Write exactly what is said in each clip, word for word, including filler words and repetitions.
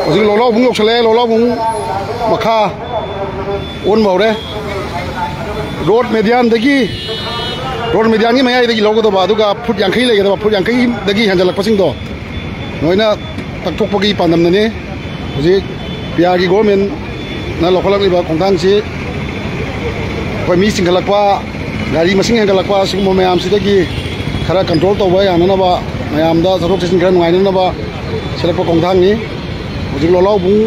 ꯍꯧꯖꯤꯛ ꯂꯣꯂꯥꯎꯕꯨꯡ ꯌꯧꯁꯜꯂꯛꯑꯦ꯫ ꯂꯣꯂꯥꯎꯕꯨꯡ ꯃꯈꯥ ꯑꯣꯟꯕ ꯍꯧꯔꯦ꯫ ꯔꯣꯗ ꯃꯦꯗꯤꯌꯥꯟꯗꯒꯤ, ꯔꯣꯗ ꯃꯦꯗꯤꯌꯥꯟꯒꯤ ꯃꯌꯥꯏꯗꯒꯤ ꯂꯧꯒꯗꯕ, ꯑꯗꯨꯒ ꯐꯨꯠ ꯌꯥꯡꯈꯩ ꯂꯩꯒꯗꯕ, ꯐꯨꯠ ꯌꯥꯡꯈꯩꯗꯒꯤ ꯍꯦꯟꯖꯜꯂꯛꯄꯁꯤꯡꯗꯣ ꯂꯣꯏꯅ ꯇꯛꯊꯣꯛꯄꯒꯤ ꯄꯥꯟꯗꯝꯗꯅꯤ꯫ ꯍꯧꯖꯤꯛ ꯄꯤꯌꯥꯔꯒꯤ ꯒꯣꯔꯃꯦꯟꯅ ꯂꯧꯈꯠꯂꯛꯂꯤꯕ ꯈꯣꯡꯊꯥꯡꯁꯤ ꯑꯩꯈꯣꯏ ꯃꯤ ꯆꯤꯟꯈꯠꯂꯛꯄ, ꯒꯥꯔꯤ ꯃꯁꯤꯡ ꯍꯦꯟꯒꯠꯂꯛꯄ, ꯁꯤꯒꯨꯝꯕ ꯃꯌꯥꯝꯁꯤꯗꯒꯤ ꯈꯔ ꯀꯟꯇ꯭ꯔꯣꯜ ꯇꯧꯕ ꯌꯥꯅꯅꯕ, ꯃꯌꯥꯝꯗ ꯆꯠꯊꯣꯛ ꯆꯠꯁꯤꯟ ꯈꯔ ꯅꯨꯡꯉꯥꯏꯅꯅꯕ ꯁꯤꯜꯂꯛꯄ ꯈꯣꯡꯊꯥꯡꯅꯤ꯫ ꯍꯧꯖꯤꯛ ꯂꯣꯂꯥꯎꯕꯨꯡ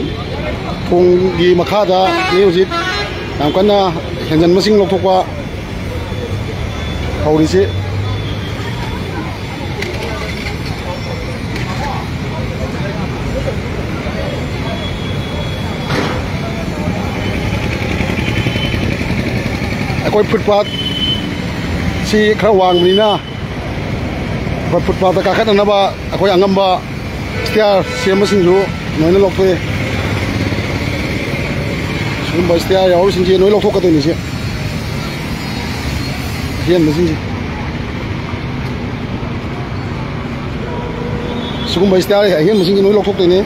ꯊꯣꯡꯒꯤ ꯃꯈꯥꯗ ꯃꯤ ꯍꯧꯖꯤꯛ ꯌꯥꯝ ꯀꯟꯅ ꯍꯦꯟꯖꯟꯕꯁꯤꯡ ꯂꯧꯊꯣꯛꯄ ꯍꯧꯔꯤꯁꯤ꯫ ꯑꯩꯈꯣꯏ ꯐꯨꯠꯄꯥꯠ ꯁꯤ ꯈꯔ ꯋꯥꯡꯕꯅꯤꯅ, ꯑꯩꯈꯣꯏ ꯐꯨꯠꯄꯥꯠꯇ ꯀꯥꯈꯠꯅꯅꯕ ꯑꯩꯈꯣꯏ ꯑꯉꯝꯕ ꯁ꯭ꯇꯤꯌꯥꯔ ꯁꯦꯝꯕꯁꯤꯡꯁꯨ ꯂꯣꯏꯅ ꯂꯧꯊꯣꯛꯑꯦ꯫ ꯁꯤꯒꯨꯝꯕ ꯁ꯭ꯇꯤꯌꯥꯔ ꯌꯥꯎꯔꯤꯁꯤꯡꯁꯦ ꯂꯣꯏ ꯂꯧꯊꯣꯛꯀꯗꯣꯏꯅꯤ꯫ ꯁꯤ ꯑꯍꯦꯟꯕꯁꯤꯡꯁꯦ, ꯁꯤꯒꯨꯝꯕ ꯁ꯭ꯇꯤꯌꯥꯔ ꯑꯍꯦꯟꯕꯁꯤꯡꯁꯦ ꯂꯣꯏ ꯂꯧꯊꯣꯛꯇꯣꯏꯅꯤ꯫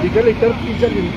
ꯂꯤꯇꯔ ꯂꯤꯇꯔ ꯄꯤ ꯆꯠꯂꯤꯅꯤ꯫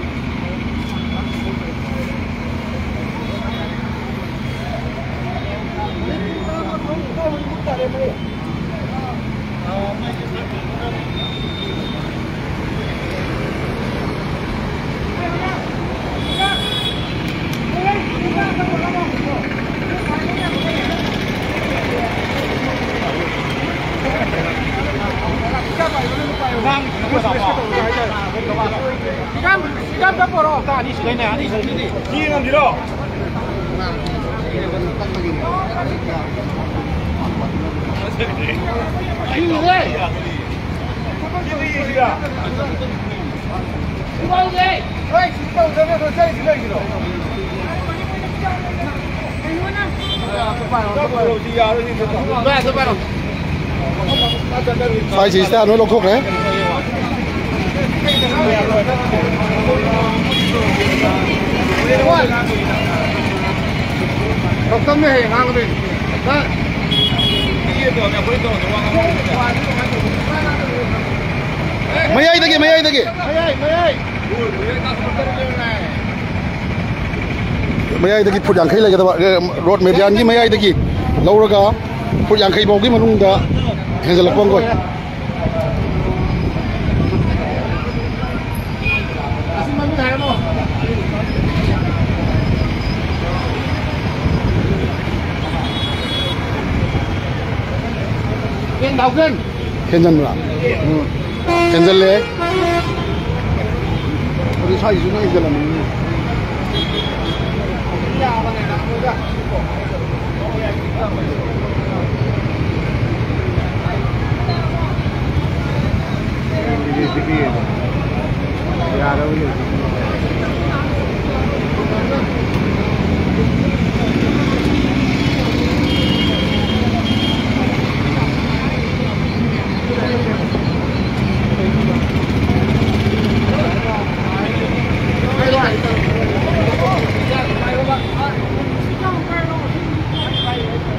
ꯁ꯭ꯋꯥꯏꯁꯤ ꯁꯤꯗ ꯂꯣꯏ ꯂꯧꯊꯣꯛꯈ꯭ꯔꯦ꯫ ꯃꯌꯥꯏꯗꯒꯤ, ꯃꯌꯥꯏꯗꯒꯤ꯫ ꯃꯌꯥꯏꯗꯒꯤ ꯐꯨꯠ ꯌꯥꯡꯈꯩ ꯂꯩꯒꯗꯕ, ꯑꯦ, ꯔꯣꯗ ꯃꯦꯗꯤꯌꯥꯟꯒꯤ ꯃꯌꯥꯏꯗꯒꯤ ꯂꯧꯔꯒ ꯐꯨꯠ ꯌꯥꯡꯈꯩ ꯐꯥꯎꯒꯤ ꯃꯅꯨꯡꯗ ꯍꯦꯟꯖꯜꯂꯛꯄ ꯑꯃ ꯑꯣꯏ꯫ ꯍꯦꯟꯖꯟꯕ꯭ꯔꯥ? ꯎꯝ꯫ ꯍꯦꯟꯖꯜꯂꯦ꯫ ꯑꯗꯨ ꯁ꯭ꯋꯥꯏꯁꯤꯁꯨ ꯂꯣꯏ ꯍꯦꯟꯖꯜꯂꯝꯃꯅꯤ꯫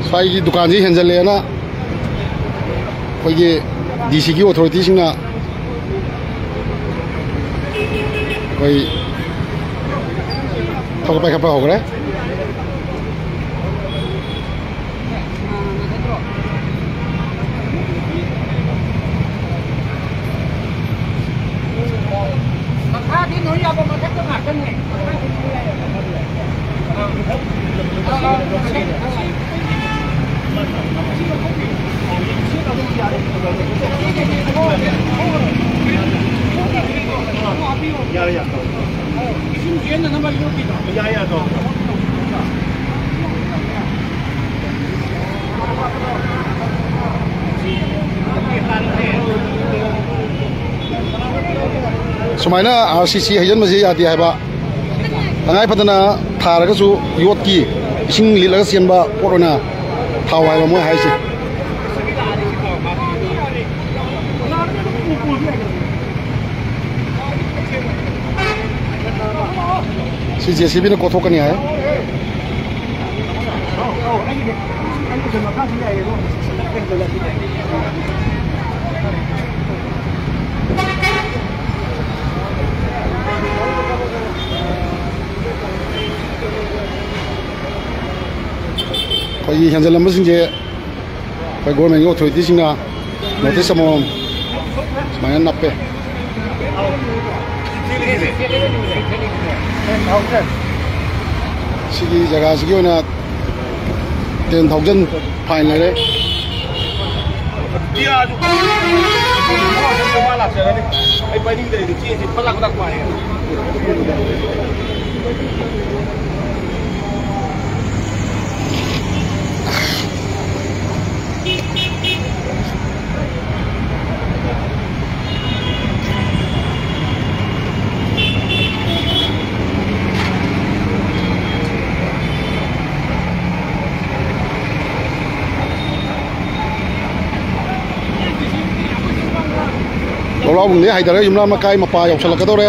ꯁ꯭ꯋꯥꯏꯒꯤ ꯗꯨꯀꯥꯟꯁꯤ ꯍꯦꯟꯖꯜꯂꯦꯅ ꯑꯩꯈꯣꯏꯒꯤ ꯗꯤ ꯁꯤꯒꯤ ꯑꯣꯊꯣꯔꯤꯇꯤꯁꯤꯡꯅ ꯑꯩꯈꯣꯏ ꯊꯧꯒꯠ ꯄꯥꯏꯈꯠꯄ ꯍꯧꯈ꯭ꯔꯦ꯫ ꯃꯈꯥꯗꯤ ꯅꯣꯏ ꯌꯥꯕ, ꯃꯊꯛꯇ ꯉꯥꯛꯇꯅꯦ꯫ ꯌꯥꯔꯦ, ꯌꯥꯔꯦ꯫ ꯏꯁꯤꯡ ꯆꯦꯟꯗꯅꯕ ꯌꯣꯠꯀꯤꯗꯣ꯫ ꯌꯥꯏ, ꯌꯥꯏ, ꯇꯧꯔꯣ꯫ ꯁꯨꯃꯥꯏꯅ ꯑꯥꯔ ꯁꯤ ꯁꯤ ꯍꯩꯖꯤꯟꯕꯁꯦ ꯌꯥꯗꯦ ꯍꯥꯏꯕ꯫ ꯇꯉꯥꯏ ꯐꯗꯅ ꯊꯥꯔꯒꯁꯨ ꯌꯣꯠꯀꯤ ꯏꯁꯤꯡ ꯂꯤꯠꯂꯒ ꯆꯦꯟꯕ ꯄꯣꯠ ꯑꯣꯏꯅ ꯊꯥꯎ ꯍꯥꯏꯕ ꯃꯣꯏ ꯍꯥꯏꯁꯦ꯫ ꯖꯦ ꯁꯤ ꯕꯤꯅ ꯀꯣꯊꯣꯛꯀꯅꯤ ꯍꯥꯏ꯫ ꯑꯩꯈꯣꯏꯒꯤ ꯍꯦꯟꯖꯜꯂꯝꯕꯁꯤꯡꯁꯦ ꯑꯩꯈꯣꯏ ꯒꯣꯔꯃꯦꯟꯒꯤ ꯑꯣꯊꯣꯔꯤꯇꯤꯁꯤꯡꯅ ꯅꯣꯇꯤꯁ ꯑꯃꯃꯝ ꯁꯨꯃꯥꯏꯅ ꯅꯞꯄꯦ꯫ ꯁꯤꯒꯤ ꯖꯒꯥꯁꯤꯒꯤ ꯑꯣꯏꯅ ten thousand fine ꯂꯩꯔꯦ꯫ ꯑꯩ ꯄꯥꯏꯅꯤꯡꯗ꯭ꯔꯦ, ꯆꯦꯁꯤ ꯐꯂꯥꯛ ꯐꯂꯥꯛ ꯄꯥꯏꯌꯦ꯫ ꯂꯧꯂꯥꯕꯨꯡꯗꯤ ꯍꯥꯏꯊꯔꯒ ꯌꯨꯝꯂꯥ ꯃꯀꯥꯏ ꯃꯄꯥ ꯌꯧꯁꯜꯂꯛꯀꯗꯧꯔꯦ꯫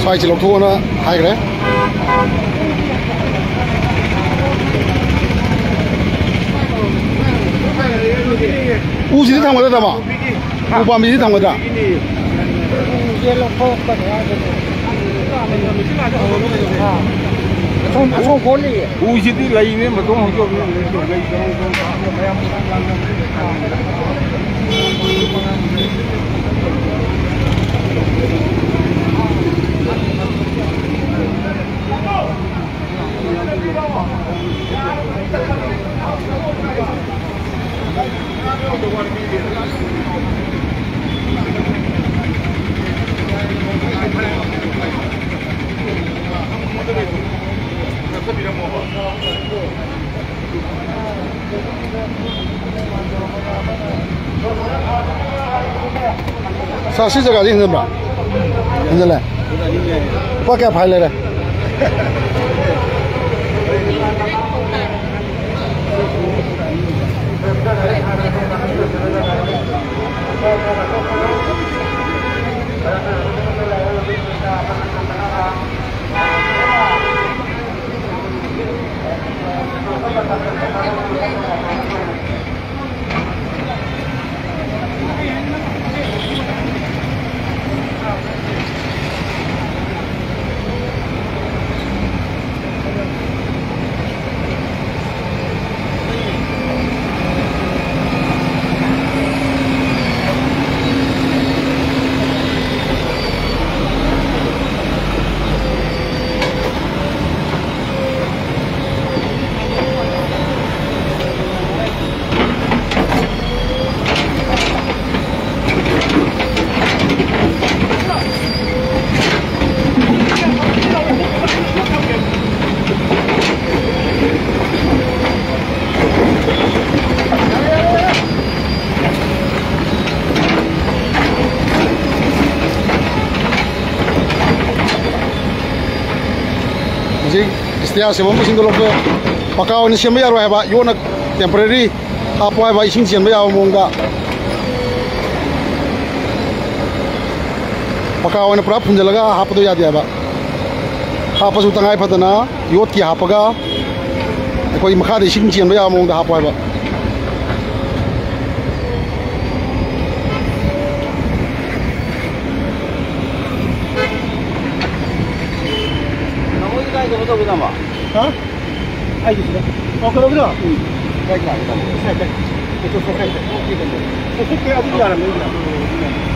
ꯁ꯭ꯋꯥꯏꯁꯤ ꯂꯧꯊꯣꯛꯑꯣꯅ ꯍꯥꯏꯈ꯭ꯔꯦ꯫ ꯎꯁꯤꯗꯤ ꯊꯝꯒꯗ꯭ꯔꯥ, ꯇꯥꯃꯣ? ꯎ ꯄꯥꯝꯕꯤꯁꯤ ꯊꯝꯒꯗ꯭ꯔꯥ? ꯎꯁꯤꯗꯤ ꯂꯩꯅꯦ, ꯃꯇꯣꯟ ꯍꯧꯖꯤꯛ ꯍꯧꯖꯤꯛ ꯂꯩ꯫ ꯁꯥꯔ, ꯁꯤ ꯖꯒꯥꯗꯤ ꯍꯦꯟꯖꯟꯕ꯭ꯔꯥ? ꯍꯦꯟꯖꯜꯂꯦ꯫ ꯂꯨꯄꯥ ꯀꯌꯥ ꯐꯥꯏ ꯂꯩꯔꯦ? ꯍꯧꯖꯤꯛ ꯏꯁꯇꯤꯌꯥꯔ ꯁꯦꯝꯕ ꯃꯁꯤꯡꯗꯣ ꯂꯧꯊꯣꯛꯑꯦ꯫ ꯄꯀꯥ ꯑꯣꯏꯅ ꯁꯦꯝꯕ ꯌꯥꯔꯣꯏ ꯍꯥꯏꯕ, ꯌꯣꯠꯅ temporary ꯍꯥꯞꯄꯣ ꯍꯥꯏꯕ, ꯏꯁꯤꯡ ꯆꯦꯟꯕ ꯌꯥꯕ ꯃꯑꯣꯡꯗ꯫ ꯄꯀꯥ ꯑꯣꯏꯅ ꯄꯨꯔꯥ ꯐꯨꯝꯖꯤꯜꯂꯒ ꯍꯥꯞꯄꯗꯣ ꯌꯥꯗꯦ ꯍꯥꯏꯕ꯫ ꯍꯥꯞꯄꯁꯨ ꯇꯉꯥꯏ ꯐꯗꯅ ꯌꯣꯠꯀꯤ ꯍꯥꯞꯄꯒ ꯑꯩꯈꯣꯏ ꯃꯈꯥꯗ ꯏꯁꯤꯡ ꯆꯦꯟꯕ ꯌꯥꯕ ꯃꯑꯣꯡꯗ ꯍꯥꯞꯄꯣ ꯍꯥꯏꯕ꯫ ꯅꯈꯣꯏꯗꯤ ꯀꯥꯏꯗꯅꯣ ꯇꯧꯒꯦ, ꯇꯥꯃꯣ? ꯍꯥ? ꯑꯩꯒꯤꯁꯤꯗ꯫ ꯑꯣ, ꯀꯩꯅꯣꯒꯤꯗꯣ? ꯎꯝ꯫ ꯀꯥꯏ ꯀꯥꯏꯗ ꯇꯧꯒꯦ? ꯁꯥꯏ, ꯁꯥꯏ꯫ Okay, okay, okay. ꯑꯣꯀꯦ, ꯑꯗꯨꯗꯤ ꯌꯥꯔꯝꯃꯦ, ꯑꯗꯨꯗꯤ꯫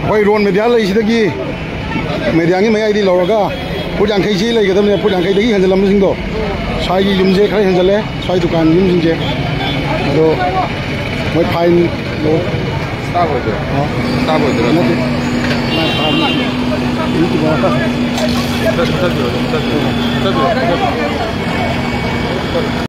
ꯑꯩꯈꯣꯏ ꯔꯣꯟ ꯃꯦꯗꯤꯌꯥ ꯂꯩꯁꯤꯗꯒꯤ, ꯃꯦꯗꯤꯌꯥꯒꯤ ꯃꯌꯥꯏꯗꯤ ꯂꯧꯔꯒ ꯐꯨꯠ ꯌꯥꯡꯈꯩꯁꯤ ꯂꯩꯒꯗꯕꯅꯦ꯫ ꯐꯨꯠ ꯌꯥꯡꯈꯩꯗꯒꯤ ꯍꯦꯟꯖꯜꯂꯝꯕꯁꯤꯡꯗꯣ, ꯁ꯭ꯋꯥꯏꯒꯤ ꯌꯨꯝꯁꯦ ꯈꯔ ꯍꯦꯟꯖꯜꯂꯦ, ꯁ꯭ꯋꯥꯏ ꯗꯨꯀꯥꯟ ꯌꯨꯝꯁꯤꯡꯁꯦ꯫ ꯑꯗꯣ ꯃꯣꯏ ꯐꯥꯏꯟ ꯂꯧ-, ꯁ꯭ꯇꯥꯐ ꯑꯣꯏꯗꯣꯏꯔꯣ? ꯍꯥ? ꯁ꯭ꯇꯥꯐ ꯑꯣꯏꯗꯣꯏꯔꯣ? ꯅꯠꯇꯦ꯫ ꯃꯥ ꯐꯥꯏꯟ ꯃꯤ ꯇꯤꯕ ꯉꯥꯛꯇ꯫ ꯆꯠ-, ꯆꯠꯄꯤꯔꯣ ꯑꯗꯨꯝ, ꯆꯠꯄꯤꯔꯣ꯫ ꯆꯠꯄꯤꯔꯣ, ꯆꯠꯄꯤꯔꯣ꯫